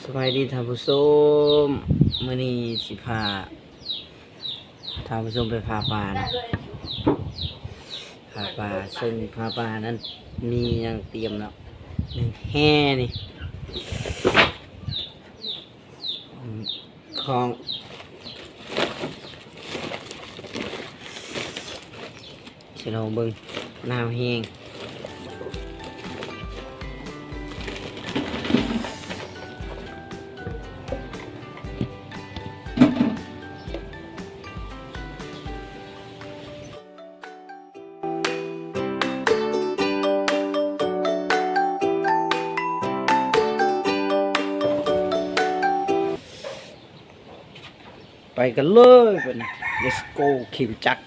ສະບາຍດີທ່ານຜູ້ຊົມ, ມື້ນີ້ຊິພາທ່ານຜູ້ຊົມໄປຜ່າປ່ານະ, ຜ່າປ່າ, ເຊິ່ງຜ່າປ່ານັ້ນມີຫຍັງຕຽມເນາະ, ແມ່ນແຮ່ນີ້ ອືມ ຂອງ ຊິລອງເບິ່ງ ໜາວແຮງ. ໄປກັນເລີຍບັດນີ້ ເລັດໂກ ຂີ່ລົດຈັກ.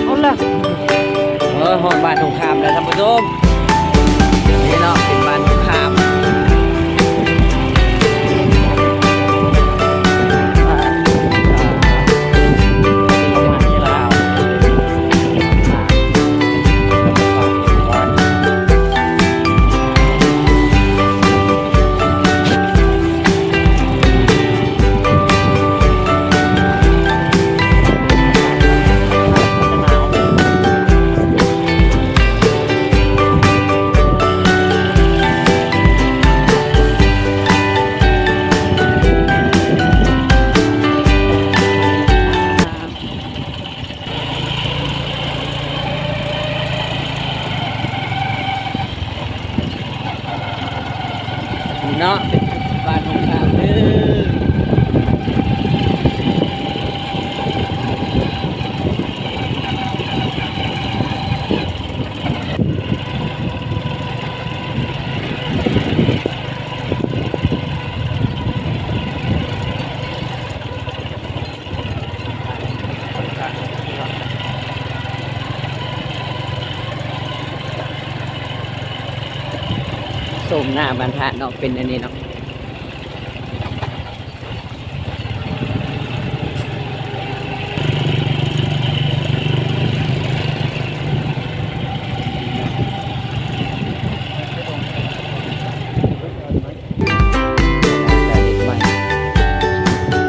ເອົາລະ ເອີ ຮອດບ້ານທົ່ງຂ້າມແລ້ວທ່ານຜູ້ຊົມ. ນີ້ເນາະ ເປັນບ້ານທົ່ງຂ້າມ. ເນາະ ເປັນບ້ານຂອງຂ້າເດີ. ໂສມໜ້າບ້ານທາດເນາະ ເປັນອັນນີ້ເນາະ.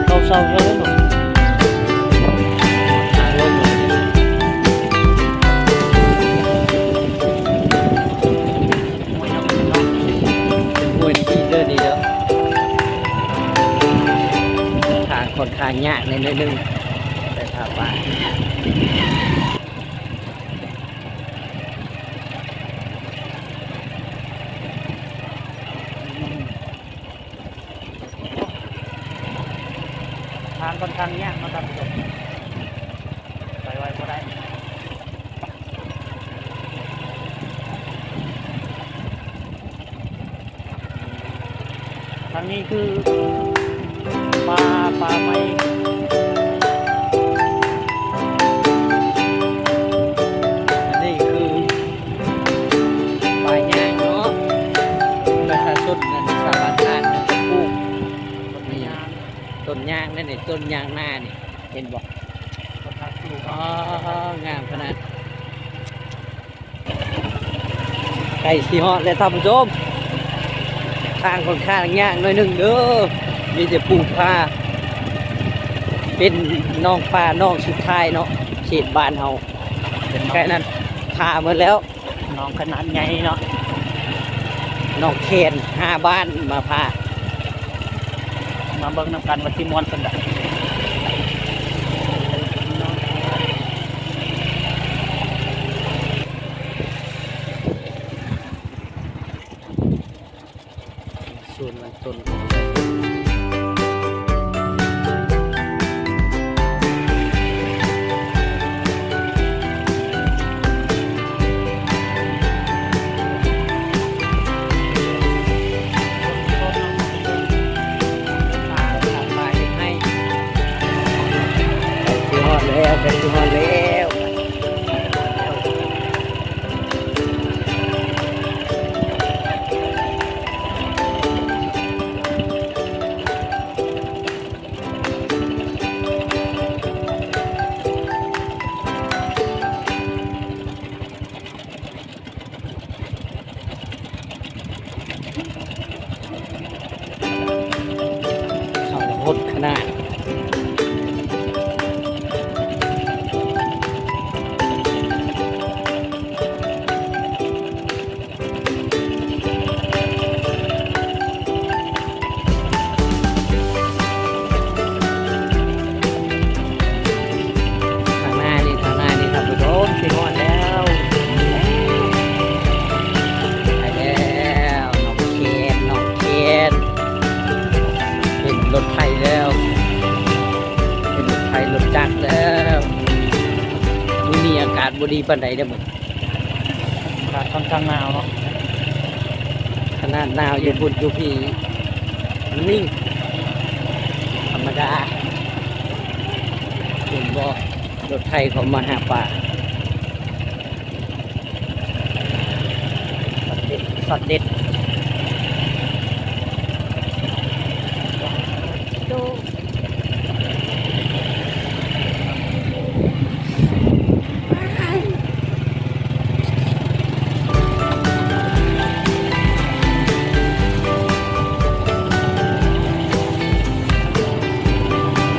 ເຊົາໆ ເຊົາເລີຍເນາະ ທາງລົງ ເປັນຫ້ວຍທີ່ເດີ ນີ້ເດີ ທາງຂ້ອນຂ້າງຍາກແດ່ໜ້ອຍໜຶ່ງ ແຕ່ຖ້າວ່າ ທາງຂ້ອນຂ້າງຍາກເນາະທ່ານຜູ້ຊົມ ໄປໄວບໍ່ໄດ້. ທາງນີ້ຄືປ່າ ປ່າໄມ້ ອັນນີ້ຄືປ່າຍາງເນາະ ປະຊາຊົນນັ້ນສາມາດຖາກ ປູກ ຕົ້ນຍາງ ຕົ້ນຍາງນັ້ນນີ້ ຕົ້ນຍາງນານີ້ ເຫັນບໍ່? ອໍ ງາມຂະໜາດ. ໃກ້ຊິຮອດແລ້ວທ່ານຜູ້ຊົມ ທາງຂ້ອນຂ້າງຍາກໜ້ອຍໜຶ່ງເດີ ມີແຕ່ປູຜາ ເປັນໜອງປ່າໜອງສຸດທ້າຍເນາະ ເຂດບ້ານເຮົາ ເປັນໜອງ ໃກ້ນັ້ນ ຜ່າໝົດແລ້ວ. ໜອງຂະໜາດໃຫຍ່ເນາະ ໜອງແຄນ ຫ້າບ້ານມາຜ່າ ມາເບິ່ງນຳກັນວ່າຊິມ່ວນສ່ຳໃດ. ເນາະ ຮອດແລ້ວ. ເຂົ້າໂພດຂະໜາດ. ທາງໜ້ານີ້ ທາງໜ້ານີ້ ທ່ານຜູ້ຊົມ ຊິຮອດແລ້ວ ໄປແລ້ວ ໜອງແຄນ ໜອງແຄນ ເຫັນລົດໄຖແລ້ວ ເຫັນລົດໄຖລົດຈັກແລ້ວ. ມື້ນີ້ອາກາດບໍ່ດີປານໃດເດີ້ມື້ ອາກາດຂ້ອນຂ້າງໜາວເນາະ ຂະໜາດໜາວຢູ່ພຸ້ນຢູ່ພີ້ ນີ້ທຳມະດາ. ເຫັນບໍ່ ລົດໄຖເຂົາມາຫາປາ ຊັອດເດັດ ຊັອດເດັດ.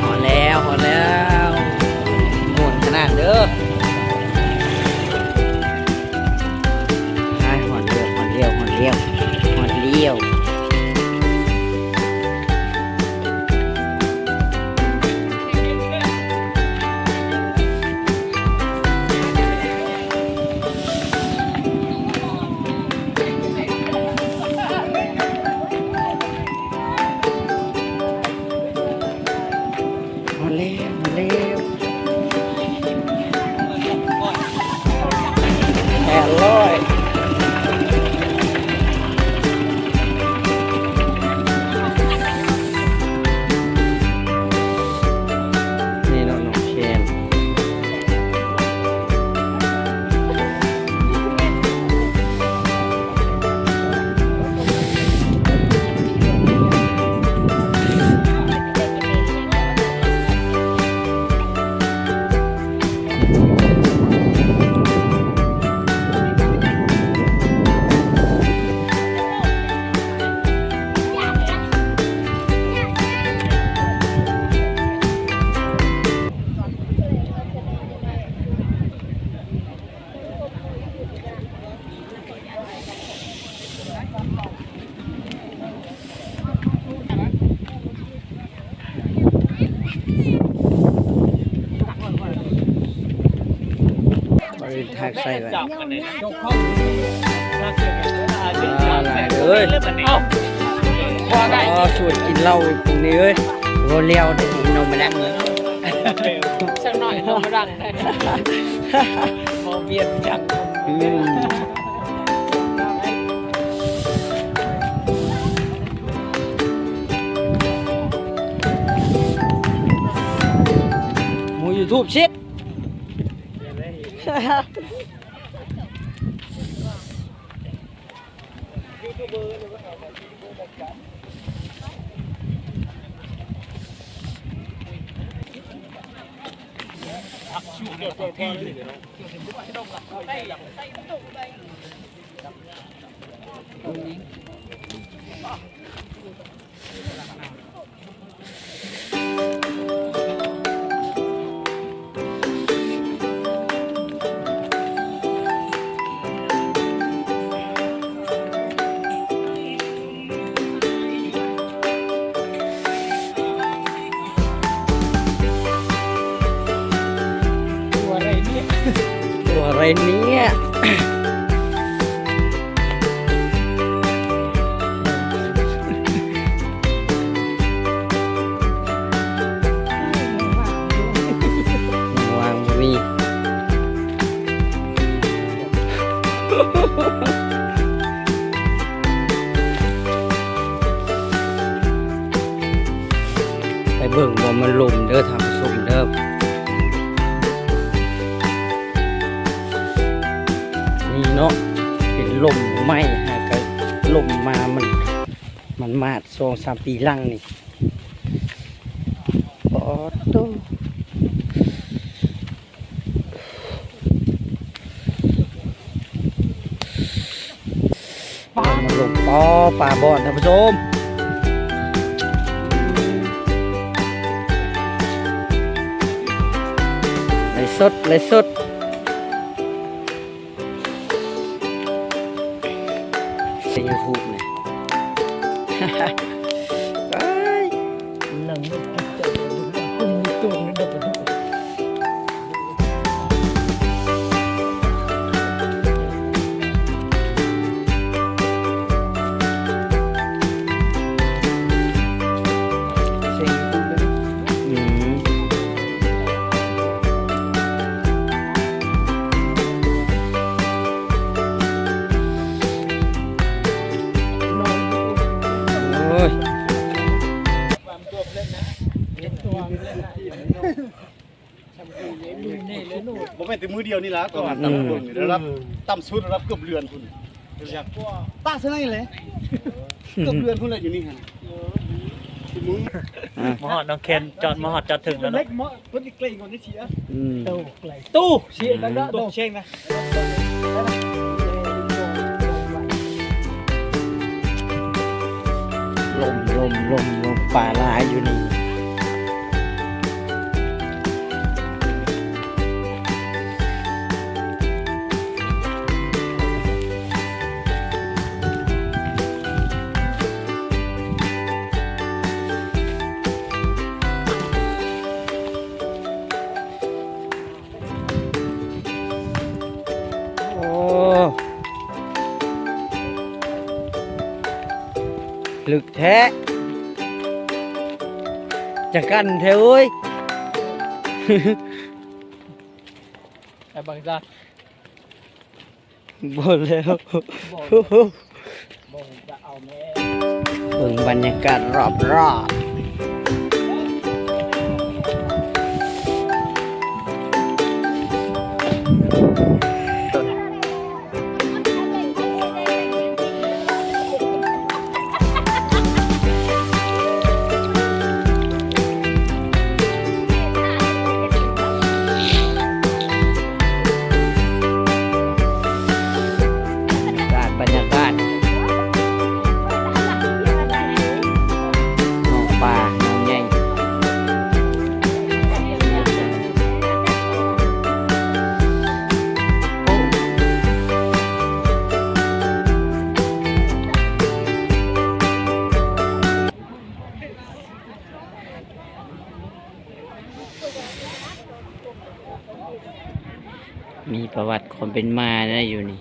ຮອດແລ້ວ ຮອດແລ້ວ ມ່ວນຂະໜາດເດີ້. ໄປ ຮອດແລ້ວ ຮອດແລ້ວ ຮອດແລ້ວ ຮອດແລ້ວ. ຮອດແລ້ວ ຮອດແລ້ວ ແປດຮ້ອຍ. ນີ້ເນາະ ໜອງແຄນ. ບາດນີ້ທາກໃສ່ໄວ້ ອ່າ ຫຼາຍເອີຍ. ອໍ ຊວນກິນເຫຼົ້າພວກນີ້ເອີຍ ບໍ່ແລ້ວເດ້ ນົມມະດັງເອີຍ. ຈັກໜ້ອຍນົມມະດັງ ບໍ່ວຽນຈັກ ອືມ. ໝູຢູທູບຊິດ ຕົວໃດເນຍ ຕົວໃດເນຍ? ວາງບໍ່ມີ ໄປເບິ່ງບໍ່ ມັນລົມເດີທ່ານຜູ້ຊົມເດີ. ເນາະ ເປັນລົມໄໝ້ ຫາກະລົມມາ ມັນ ມັນມາດສອງສາມປີຫຼັງນີ້ ປອດໂຕ. ປາ ມັນລົມ ອໍ ປາບ່ອນ ທ່ານຜູ້ຊົມ ໄລສົດ ໄລສົດ. ໃນຢູທູບນີ້ ໄປ ນັ່ງ ໂອ້ຍ ບໍ່ແມ່ນແຕ່ມື້ດຽວນີ້ລະ ຕອນນັ້ນ ຕຳເບິ່ງນີ້ ລະດັບ ອືມ ຕ່ຳສຸດລະດັບເກືອບເດືອນພຸ້ນ ຕາສະໄນແຫຼະ ເກືອບເດືອນພຸ້ນແຫຼະ ຢູ່ນີ້ຫັ້ນ ມາຮອດໜອງແຄນ ຈອດ ມາຮອດຈອດເຖິງແລ້ວເນາະ ເລັກເມາະ ເພິ່ນໄກກວ່ານີ້ເສຍ ອືມ ໂຕໄກ ຕູ້ ເສຍແລ້ວ ຕົກເຊງນະ. ລົມ ລົມ ລົມ ລົມ ປາຫຼາຍຢູ່ນີ້. ໂອ້ ເລິກແທ້ ຈະກັ້ນແທ້ເວີ້ຍ ໄປເບິ່ງຊະ. ບໍ່ແລ້ວ ບໍ່ ເບິ່ງບັນຍາກາດຮອບໆ. ບັນຍາກາດ ບັນຍາກາດ ໜອງປາ ໜອງໃຫຍ່. ມີປະຫວັດຄວາມເປັນມາໄດ້ຢູ່ນີ້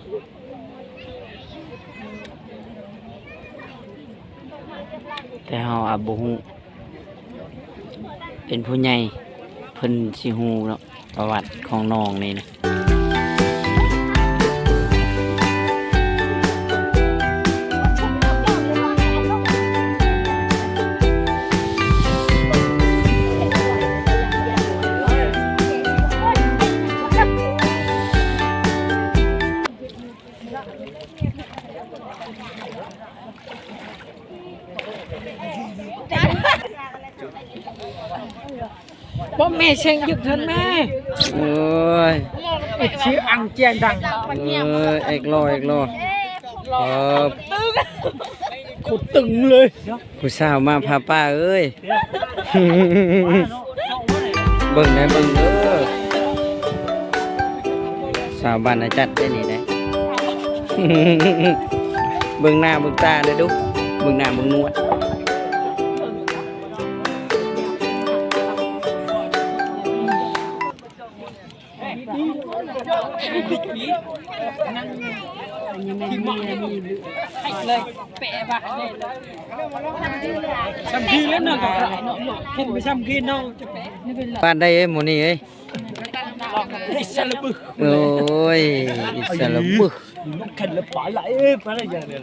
ແຕ່ເຮົາອາດບໍ່ຮູ້ ເປັນຜູ້ໃຫຍ່ເພິ່ນຊິຮູ້ເນາະ ປະຫວັດຂອງໜອງນີ້ນະ. ປ້ອມແມ່ເຊັງຢຸດເຖິນແມ່ ໂອ້ຍ ຊື່ອັງຈຽນດັງ ເອີ ເອັກລໍ ເອັກລໍ ເອີ ໂຄດຕຶງເລີຍ. ຜູ້ສາວມາພາປ້າເອີຍ ເບິ່ງໄດ້ ເບິ່ງເດີ ສາວບ້ານນາຈັດໄດ້ນີ້ໄດ້ ເບິ່ງໜ້າເບິ່ງຕາໄດ້ດຸ ເບິ່ງໜ້າເບິ່ງໜວດ. ສ່ຳພີແລ້ວເນາະ ເຫັນໄປສ່ຳພີເນາະ. ບ້ານໃດເອີຍ ໝູ່ນີ້ເອີຍ? ອິດສະລະບຶ. ໂອ້ຍ ອິດສະລະບຶ. ແຂ່ງລະປາໄຫຼ ປາໄຫຼຢ່າງເດີ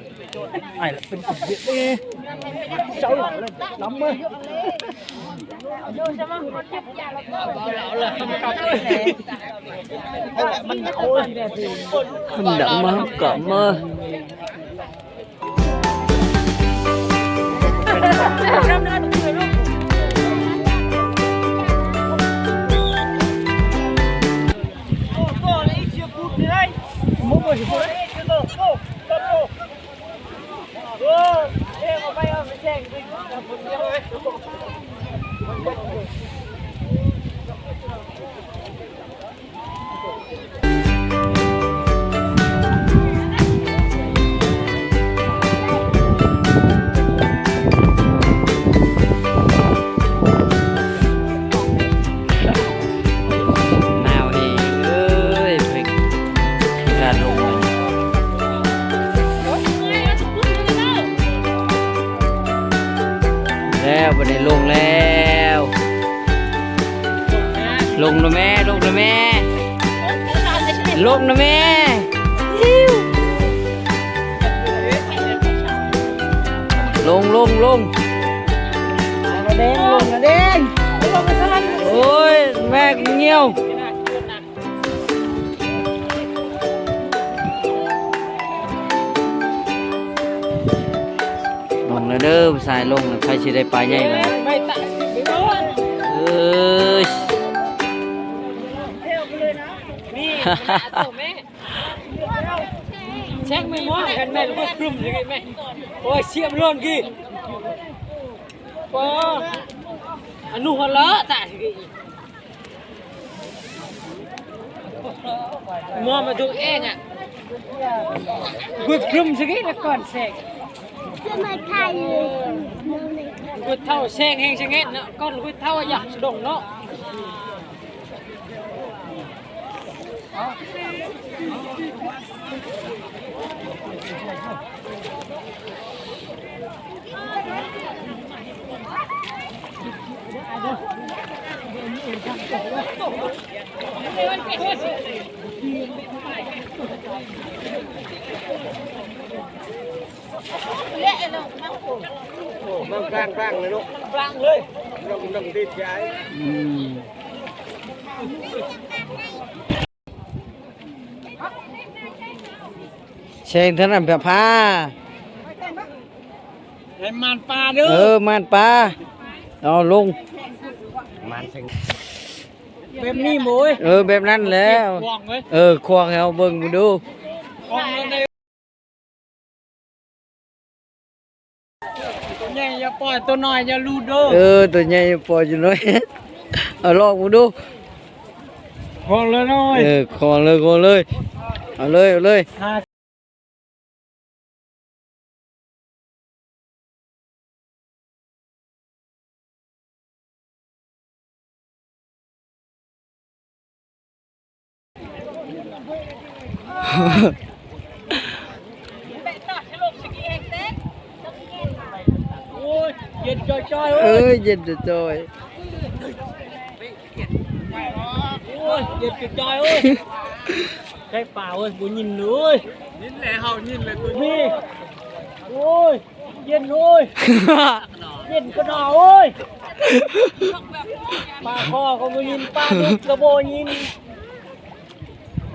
ໄອ້ລະເປັນຄົນວຽດເດ້ ເຈົ້າລາວລະນຳມາ. ເອົາລະ ເອົາລະ ເອົາລະ ເອົາລະ. ມັນ ໂອ້ຍ ມັນດັງມາກັບມາ. ໜາວແຮງເອີຍ ເພິ່ນ ການລົງ ແລ້ວ ບັດນີ້ລົງແລ້ວ. ລົງນະແມ່ ລົງນະແມ່ ລົງນະແມ່ ຫິ້ວ ລົງ ລົງ ລົງ ແດງ ລົງນະແດງ ໂອ້ຍ ແມ່ງຽວ. ລົງແລ້ວເດີ ຜູ້ຊາຍລົງ ໃຜຊິໄດ້ປາໃຫຍ່ບັດນີ້ ເອີຍ ແຊງແມ່ນບໍ່ ຄັນແມ່ນບໍ່ກຶ້ມຊິແມ່ນ ໂອ້ຍ ສຽບໂລດກີ້ ປາ ອະນຸ ຫົວເລາະຕາຍ ມອງມາດູເອງອະ ກຶກຄຶມຊະກີ້ລະກ່ອນແຊງ ຄືມາຖ່າຍຢູ່ ຄືເຖົ້າແຊງແຮງຊະແງດເນາະ ກ່ອນຄືເຖົ້າຢາກສະດົງເນາະ. ມັນບາງໆເລີຍເນາະ ບາງເລີຍ ນ້ຳ ນ້ຳດິບໃຫຍ່ ອືມ. ແຊງເທົ່ານັ້ນ ພາ ໃຫ້ມານປາເດີ ເອີ ມານປາ ເອົາລົງ ມານແຊງ ແບບນີ້ໂມຍ ເອີ ແບບນັ້ນແຫຼະ ຂວາງເວີຍ ເອີ ຂວາງໃຫ້ເຮົາເບິ່ງດູ ຂວາງເລີຍ. ຕົວໃຫຍ່ຢ່າປ່ອຍ ຕົວນ້ອຍຢ່າຫຼຸດເດີ ເອີ ຕົວໃຫຍ່ຢ່າປ່ອຍ ຕົວນ້ອຍ ເອົາລອງເບິ່ງດູ ຂອງເລີຍນ້ອຍ ເອີ ຂອງເລີຍ ຂອງເລີຍ ເອົາເລີຍ ເອົາເລີຍ. ໂອ້ຍ ເຢັນຈ່ອຍໆ ເອີ ເຢັນຈ່ອຍໆ ໂອ້ຍ ເຢັນຈ່ອຍໆ ເອີຍ ໄດ້ປາເວີຍ ບໍ່ຍິນເລີຍ ຍິນແລ້ວ ເຮົາຍິນແລ້ວ ໂອ້ຍ ເຢັນ ໂອ້ຍ ເຢັນກະໜໍ້ ໂອ້ຍ ປາຄໍກໍບໍ່ຍິນ ປາດຸກກໍບໍ່ຍິນ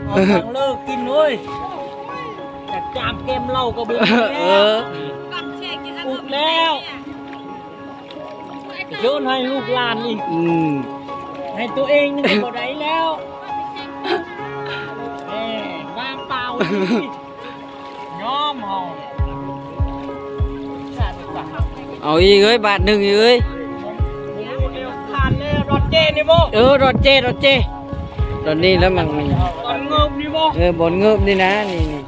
ເອົາຫຍັງເລີກກິນເວີຍ ກະຈາມແກ້ມເຫຼົ້າກໍບໍ່ມີແລ້ວ ເອີ ອຸດແລ້ວ ໂຍນໃຫ້ລູກຫຼານອີກ ອືມ ໃຫ້ຕົວເອງນີ້ກໍບໍ່ໄດ້ແລ້ວ ແໝ່ ວາງເປົ່າ ຍອມເຮົາ ເອົາອີກເອີຍ ບາດໜຶ່ງອີກເອີຍ ຜ່ານແລ້ວ ດອນເຈນີ້ບໍ່ ເອີ ດອນເຈ ດອນເຈ ດອນນີ້ແລ້ວມັນ ດອນເງີບນີ້ບໍ່ ເອີ ບ່ອນເງີບນີ້ນະ ນີ້ ນີ້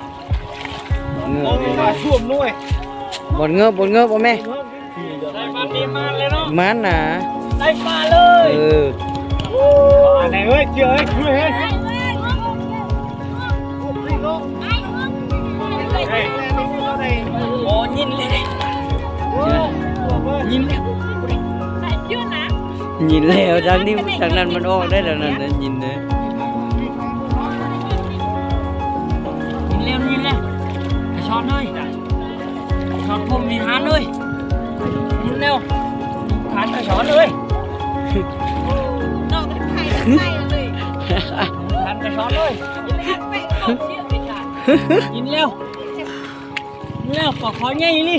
ເງີບນີ້ນະ ບ່ອນເງີບ ບ່ອນເງີບ ເອົາແມ່ ໄດ້ປານີ້ມາເລີຍເນາະ ມານະ ໄດ້ປາເລີຍ ເອີ ປາໄດ້ເອີຍ ເຊື່ອເອີຍ ເຊື່ອເອີຍ ໂອ້ ຍິນເລີຍ ຍິນແລ້ວ ຍິນແລ້ວ ທາງນີ້ ທາງນັ້ນມັນອອກໄດ້ແລ້ວນັ້ນ ຍິນເດ້ ຍິນແລ້ວ ຍິນແລ້ວ ໄປສອນເອີຍ. ສອນຜົມນິທານເອີຍ ເລັວ ທານກະສອນເອີຍ ນ້ອງໄປໄປເລີຍ ທານ ສອນເລີຍ ກິນແລ້ວ ກິນແລ້ວ ປາຄໍ່ໃຫຍ່ອີ່ຫຼີ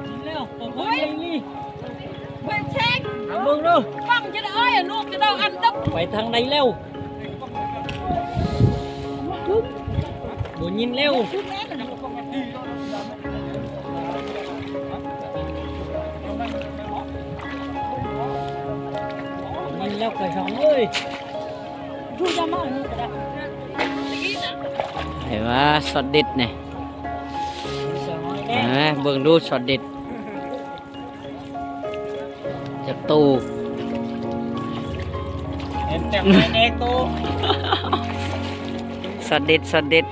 ກິນແລ້ວ ປາຄໍ່ໃຫຍ່ອີ່ຫຼີ ເບິ່ງເດີ້ ໄປທາງໃດແລ້ວ ບໍ່ຍິນແລ້ວ ຍິນແລ້ວກະຊ່ອງເອີຍ ໃຫ້ວ່າຊັອດເດັດນີ້ ເອີ ເບິ່ງດູຊັອດເດັດ ຈັກໂຕ ເຫັນແຕ່ໄມ້ແດ່ໂຕ ຊັອດເດັດ ຊັອດເດັດ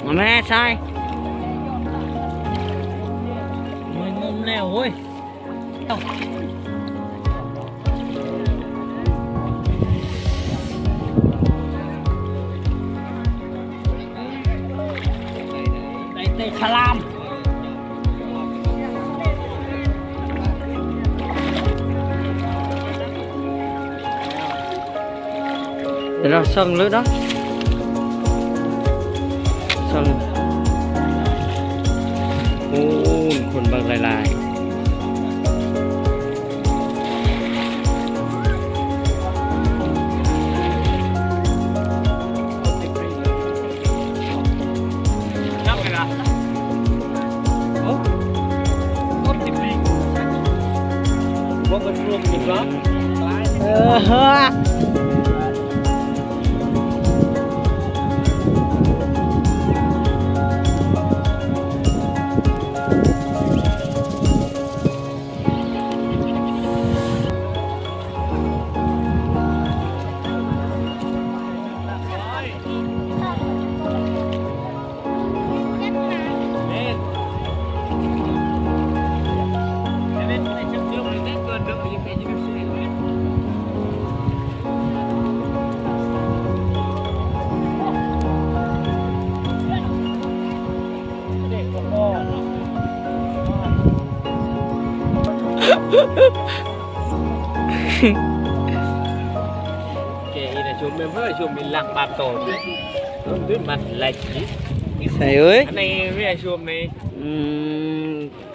ມາແມ່ຊາຍ ງຸ້ມແລ້ວໂຫຍ. ໄດ້ແຕ່ສະຫຼາມ. ດຽວເຮົາສ່ອງເລີຍເນາະ ສ່ອງ ໂອ້ ຄົນບັກຫຼາຍໆ. ເອີ. ແກອີນະ ຊົມແມ່ນເພິ່ນ ຊົມມີຫຼັງບານໂຕ ເພິ່ນມັນໄລ່ ໃສ່ເອີຍ ອັນນີ້ເວຍ ຊົມນີ້ ອື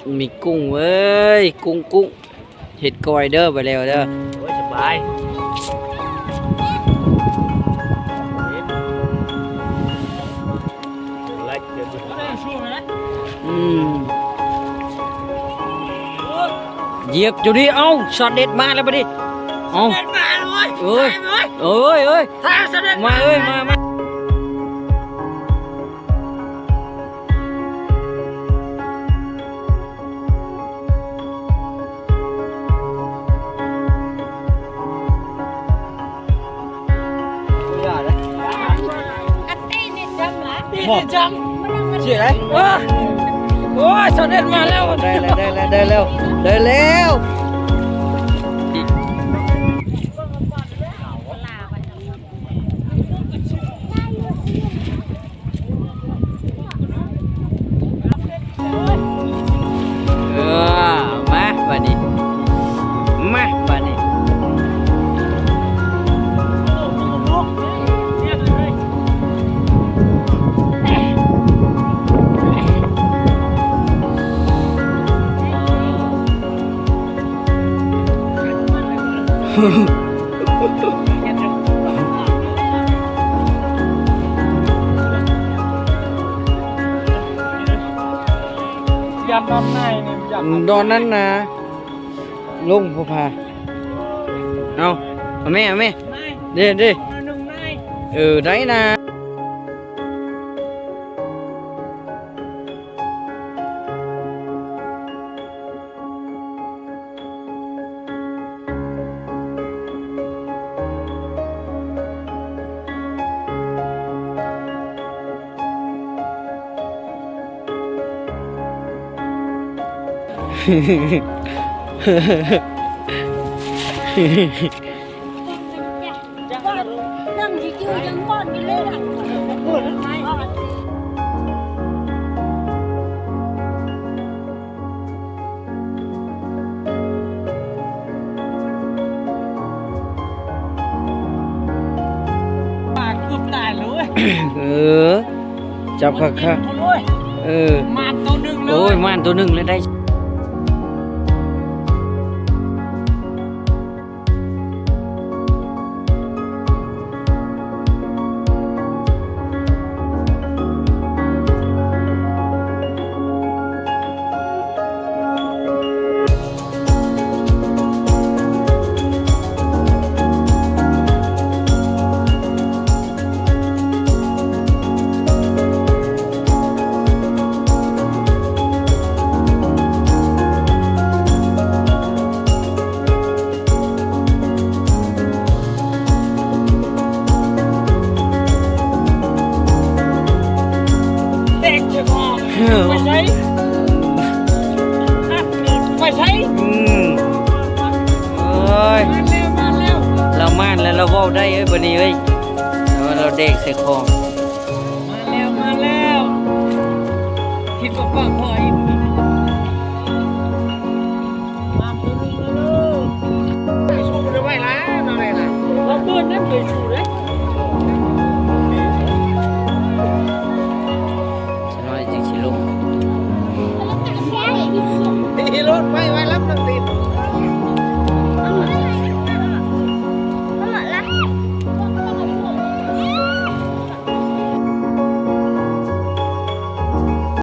ມ ມີກຸ້ງເວີຍ ກຸ້ງ ກຸ້ງ. ເຮັດກ້ອຍເດີ້ ໄປແລ້ວເດີ້ ໂອ້ຍ ສະບາຍ ອືມ ຢຽບຢູ່ນີ້ ເອົ້າ ຊັອດເດັດມາແລ້ວບັດນີ້ ເອົ້າ ເອີຍ ເອີຍ ເອີຍ ມາເອີຍ ມາ ມາ. ໂອ້ຍ ຊັອດເດັດມາແລ້ວ ໄດ້ແລ້ວ ໄດ້ແລ້ວ ໄດ້ແລ້ວ ໄດ້ແລ້ວ. ເອີ ມາບາດນີ້ ມາບາດນີ້. ຢ້ານດອນໃນນີ້ ຢ້ານດອນນັ້ນນະ ລົງຜູ້ພາ ເອົາ ເອົາແມ່ ເອົາແມ່ ເດ້ ເດ້ ເອີ ໄດ້ນະ. ເອີ ຈັບຄັກໆ ໂອ້ຍ ເອີ ໝານໂຕໜຶ່ງເລີຍ ໂອ້ຍ ໝານໂຕໜຶ່ງເລີຍໄດ້. ແຕກເສຍຄອ ເອີ ໄປໃສ ໄປໃສ ອືມ ໂອ້ຍ ມາແລ້ວ ມາແລ້ວ ລາວມານແລ້ວ ລາວເວົ້າໄດ້ເອີຍ ບັດນີ້ເອີຍ ລາວແຕກເສຍຄອ ມາແລ້ວ ມາແລ້ວ ຄິດວ່າປາກຄອອີກ